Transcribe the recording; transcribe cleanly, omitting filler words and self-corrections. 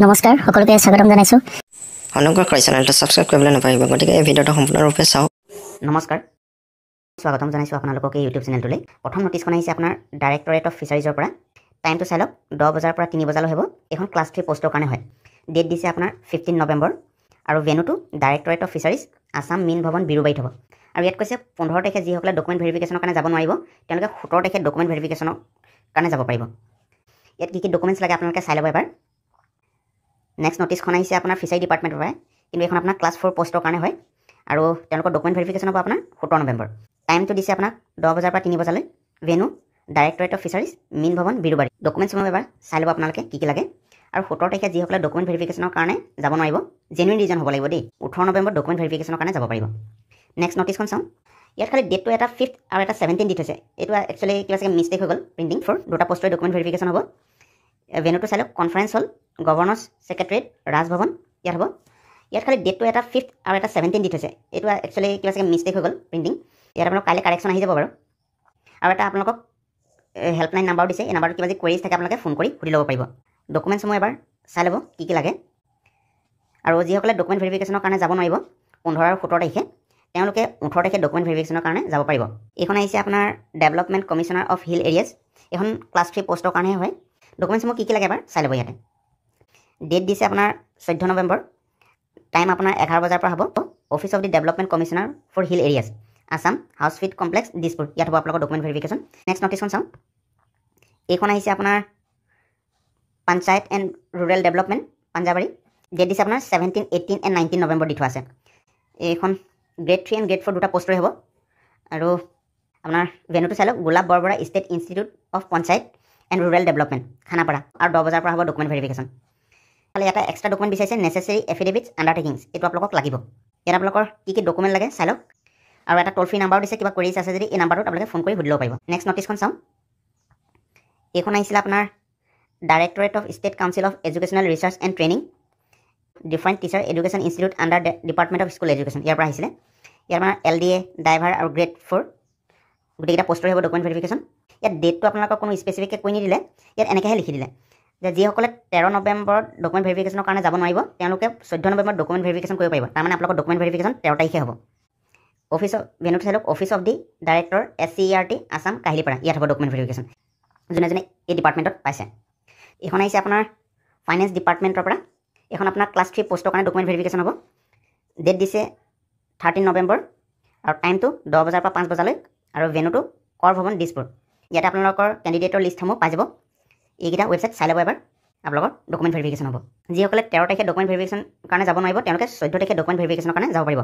নমস্কাৰ, সকলোকে স্বাগতম জনাইছোঁ। অনুগ্ৰহ কৰি চেনেলটো ছাবস্ক্ৰাইব কৰিবলৈ নাপাহৰিব। গতিকে এই ভিডিঅ'টো সম্পূৰ্ণৰূপে চাওক। নমস্কাৰ, স্বাগতম জনাইছোঁ আপোনালোকক এই ইউটিউব চেনেলটোলৈ। প্ৰথম নটিছখন আহিছে আপোনাৰ ডাইৰেক্টৰেট অফ ফিচাৰিজৰ পৰা। টাইমটো চাই লওক, 10 বজাৰ পৰা 3 বজালৈ হ'ব। এইখন ক্লাছ 3 পষ্টৰ কাৰণে হয়। ডেট দিছে আপোনাৰ 15 নৱেম্বৰ আৰু ভেনুটো ডাইৰেক্টৰেট অফ ফিচাৰিজ, আছাম মীন ভৱন, বিৰুবাৰীত হ'ব। আৰু ইয়াত কৈছে, 15 তাৰিখে যিসকলে ডকুমেণ্ট ভেৰিফিকেশ্যনৰ কাৰণে যাব নোৱাৰিব, তেওঁলোকে 17 তাৰিখে ডকুমেণ্ট ভেৰিফিকেশ্যনৰ কাৰণে যাব পাৰিব। ইয়াত কি কি ডকুমেণ্টছ লাগে আপোনালোকে চাই ল'ব এবাৰ। নেক্সট নটিছখন আহিছে আপোনাৰ ফিচাৰী ডিপাৰ্টমেণ্টৰ পৰা, কিন্তু এইখন আপোনাৰ ক্লাছ 4 পষ্টৰ কাৰণে হয় আৰু তেওঁলোকৰ ডকুমেণ্ট ভেৰিফিকেশ্যন হ'ব আপোনাৰ 17 নৱেম্বৰ। টাইমটো দিছে আপোনাক 10 বজাৰ পৰা 3 বজালৈ। ভেনু ডাইৰেক্টৰেট অফ ফিচাৰিজ, মীন ভৱন, বিৰুবাৰী। ডকুমেণ্টছসমূহ এবাৰ চাই ল'ব আপোনালোকে কি কি লাগে। আৰু 17 তাৰিখে যিসকলে ডকুমেণ্ট ভেৰিফিকেশ্যনৰ কাৰণে যাব নোৱাৰিব, জেনুইন ৰিজন হ'ব লাগিব দেই, 18 নৱেম্বৰ ডকুমেণ্ট ভেৰিফিকেশ্যনৰ কাৰণে যাব পাৰিব। নেক্সট নটিছখন চাওঁ। ইয়াত খালি ডেটটো এটা 5th আৰু এটা 17 দি থৈছে। এইটো একচুৱেলি কিবা চাগে মিষ্টেক হৈ গ'ল প্ৰিণ্টিং। ফৰ দুটা পষ্টৰে ডকুমেণ্ট ভেৰিফিকেশ্যন হ'ব। ভেনুটো চাই লওক, কনফাৰেঞ্চ হল, গভৰ্ণৰ্ছ ছেক্ৰেটেৰিয়েট, ৰাজভৱন, ইয়াত হ'ব। ইয়াত খালি ডেটটো এটা 5th আৰু এটা 17 দি থৈছে। এইটো একচুৱেলি কিবা চাগে মিষ্টেক হৈ গ'ল প্ৰিণ্টিং। ইয়াত আপোনালোক কাইলৈ কাৰেকশ্যন আহি যাব বাৰু। আৰু এটা আপোনালোকক হেল্পলাইন নাম্বাৰো দিছে। এই নাম্বাৰটোত কিবা যদি কুৱেৰিজ থাকে, আপোনালোকে ফোন কৰি সুধি ল'ব পাৰিব। ডকুমেণ্টছসমূহ এবাৰ চাই ল'ব কি কি লাগে। আৰু যিসকলে ডকুমেণ্ট ভেৰিফিকেশ্যনৰ কাৰণে যাব নোৱাৰিব 15 আৰু 17 তাৰিখে, তেওঁলোকে 18 তাৰিখে ডকুমেণ্ট ভেৰিফিকেশ্যনৰ কাৰণে যাব পাৰিব। এইখন আহিছে আপোনাৰ development commissioner of hill areas. এইখন ক্লাছ 3 পষ্টৰ কাৰণেহে হয়। ডকুমেণ্টছসমূহ কি কি লাগে এবাৰ চাই ল'ব। ইয়াতে ডেট দিছে আপোনাৰ 14 নৱেম্বৰ। টাইম আপোনাৰ 11 বজাৰ পৰা হ'ব। Office of the development commissioner for hill areas, Assam Housefed complex, Dispur, ইয়াত হ'ব আপোনালোকৰ ডকুমেণ্ট ভেৰিফিকেশ্যন। নেক্সট নটিছখন চাওঁ। এইখন আহিছে আপোনাৰ পাঞ্চায়ত এণ্ড ৰুৰেল ডেভেলপমেণ্ট, পাঞ্জাবাৰী। ডেট দিছে আপোনাৰ 17, 18 and 19 November দি থোৱা আছে। এইখন গ্ৰেড 3 এণ্ড গ্ৰেড 4 দুটা পষ্টৰে হ'ব। আৰু আপোনাৰ ভেনুটো চাই লওক, গোলাপ Borbora state institute of panchayat and rural development, Khanapara আৰু 10 বজাৰ পৰা হ'ব ডকুমেণ্ট ভেৰিফিকেশ্যন। খালি এটা এক্সট্ৰা ডকুমেণ্ট বিচাৰিছে, নেচেচেৰী এফিডেভিটছ, আণ্ডাৰটেকিংছ, এইটো আপোনালোকক লাগিব। ইয়াত আপোনালোকৰ কি কি ডকুমেণ্ট লাগে চাই লওক। আৰু এটা ট'ল ফ্ৰী নাম্বাৰো দিছে। কিবা কুৱেৰিজ আছে যদি এই নাম্বাৰটোত আপোনালোকে ফোন কৰি সুধি ল'ব পাৰিব। নেক্সট নটিছখন চাওঁ। এইখন আহিছিলে আপোনাৰ directorate of state council of educational research and training, different teacher education institute under department of school education, ইয়াৰ পৰা আহিছিলে। ইয়াৰ আপোনাৰ এলডিএ, ড্ৰাইভাৰ আৰু গ্ৰেড 4 গোটেইকেইটা পষ্টৰে হ'ব ডকুমেণ্ট ভেৰিফিকেশ্যন। ইয়াত ডেটটো আপোনালোকক কোনো স্পেচিফিককৈ কৈ নিদিলে। ইয়াত এনেকৈহে লিখি দিলে যে যিসকলে 13 নৱেম্বৰত ডকুমেণ্ট ভেৰিফিকেশ্যনৰ কাৰণে যাব নোৱাৰিব, তেওঁলোকে 14 নৱেম্বৰত ডকুমেণ্ট ভেৰিফিকেশ্যন কৰিব পাৰিব। তাৰমানে আপোনালোকৰ ডকুমেণ্ট ভেৰিফিকেশ্যন 13 তাৰিখে হ'ব। অফিচ অফ ভেনুটো চাই লওক, office of the director, SCERT, Assam, Kahilipara, ইয়াত হ'ব ডকুমেণ্ট ভেৰিফিকেশ্যন, যোনে যোনে এই ডিপাৰ্টমেণ্টত পাইছে। এইখন আহিছে আপোনাৰ ফাইনেন্স ডিপাৰ্টমেণ্টৰ পৰা। এইখন আপোনাৰ ক্লাছ 3 পষ্টৰ কাৰণে ডকুমেণ্ট ভেৰিফিকেশ্যন হ'ব। ডেট দিছে 13 নৱেম্বৰ আৰু টাইমটো 10 বজাৰ পৰা 5 বজালৈ আৰু ভেনুটো কৰ ভৱন, দিছপুৰ। ইয়াতে আপোনালোকৰ কেণ্ডিডেটৰ লিষ্টসমূহ পাই যাব। এইকেইটা ৱেবছাইট চাই ল'ব এবাৰ। আপোনালোকৰ ডকুমেণ্ট ভেৰিফিকেশ্যন হ'ব। যিসকলে 13 তাৰিখে ডকুমেণ্ট ভেৰিফিকেশ্যন কাৰণে যাব নোৱাৰিব, তেওঁলোকে 14 তাৰিখে ডকুমেণ্ট ভেৰিফিকেশ্যনৰ কাৰণে যাব পাৰিব।